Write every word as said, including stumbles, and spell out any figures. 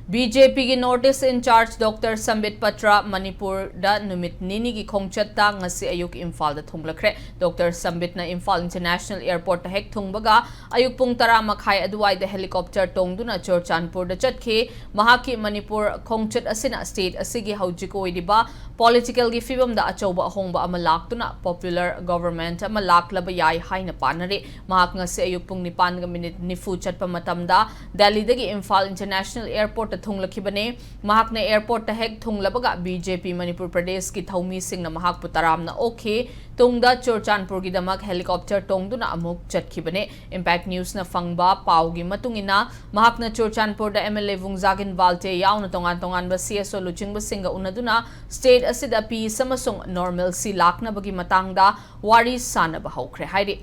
BJPꯒꯤ North East in charge Doctor Sambit Patra ꯃꯅꯤꯄꯨꯔꯗ ꯅꯨꯃꯤꯠ ꯅꯤꯅꯤꯒꯤ ꯈꯣꯡꯆꯠꯇ ꯉꯁꯤ ꯑꯌꯨꯛ ꯏꯝꯐꯥꯜꯗ ꯊꯨꯡꯂꯛꯈ꯭ꯔꯦ꯫ Doctor Sambitꯅ ꯏꯝꯐꯥꯜ International Airportꯇ ꯍꯦꯛ ꯊꯨꯡꯕꯒ ꯑꯌꯨꯛ ꯄꯨꯡ ꯇꯔꯥ ꯃꯈꯥꯏ ꯑꯗꯨꯋꯥꯏꯗ helicopter ꯇꯣꯡꯗꯨꯅ ꯆꯨꯔꯆꯥꯟꯄꯨꯔꯗ ꯆꯠꯈꯤ꯫ ꯃꯍꯥꯛꯀꯤ ꯃꯅꯤꯄꯨꯔ ꯈꯣꯡꯆꯠ ꯑꯁꯤꯅ state ꯑꯁꯤꯒꯤ ꯍꯧꯖꯤꯛ ꯑꯣꯏꯔꯤꯕ politicalꯒꯤ ꯐꯤꯕꯝꯗ ꯑꯆꯧꯕ ꯑꯍꯣꯡꯕ ꯑꯃ ꯂꯥꯛꯇꯨꯅ popular government ꯑꯃ ꯂꯥꯛꯂꯕ ꯌꯥꯏ ꯍꯥꯏꯅ ꯄꯥꯅꯔꯤ꯫ ꯃꯍꯥꯛ ꯉꯁꯤ ꯑꯌꯨꯛ ꯄꯨꯡ ꯅꯤꯄꯥꯟꯒ minute ꯅꯤꯐꯨ ꯆꯠꯄ ꯃꯇꯝꯗ ꯗꯦꯜꯂꯤꯗꯒꯤ ꯏꯝꯐꯥꯜ International Airportꯇ ꯊꯨꯡꯂꯛꯈꯤꯕꯅꯤ꯫ ꯃꯍꯥꯛꯅ airportꯇ ꯍꯦꯛ ꯊꯨꯡꯂꯕꯒ BJP ꯃꯅꯤꯄꯨꯔ ꯄ꯭ꯔꯗꯦꯁꯀꯤ ꯊꯧꯃꯤꯁꯤꯡꯅ ꯃꯍꯥꯛꯄꯨ ꯇꯔꯥꯝꯅ ꯑꯣꯛꯈꯤ꯫ ꯇꯨꯡꯗ ꯆꯨꯔꯆꯥꯟꯄꯨꯔꯒꯤꯗꯃꯛ helicopter ꯇꯣꯡꯗꯨꯅ ꯑꯃꯨꯛ ꯆꯠꯈꯤꯕꯅꯤ꯫ Impact Newsꯅ ꯐꯪꯕ ꯄꯥꯎꯒꯤ ꯃꯇꯨꯡ ꯏꯟꯅ, ꯃꯍꯥꯛꯅ ꯆꯨꯔꯆꯥꯟꯄꯨꯔꯗ MLA ꯚꯨꯡꯖꯥꯒꯤꯟ ꯕꯥꯜꯇꯦ ꯌꯥꯎꯅ ꯇꯣꯉꯥꯟ ꯇꯣꯉꯥꯟꯕ CSO ꯂꯨꯆꯤꯡꯕꯁꯤꯡꯒ ꯎꯅꯗꯨꯅ state ꯑꯁꯤꯗ peace ꯑꯃꯁꯨꯡ normalcy ꯂꯥꯛꯅꯕꯒꯤ ꯃꯇꯥꯡꯗ ꯋꯥꯔꯤ ꯁꯥꯅꯕ ꯍꯧꯈ꯭ꯔꯦ ꯍꯥꯏꯔꯤ꯫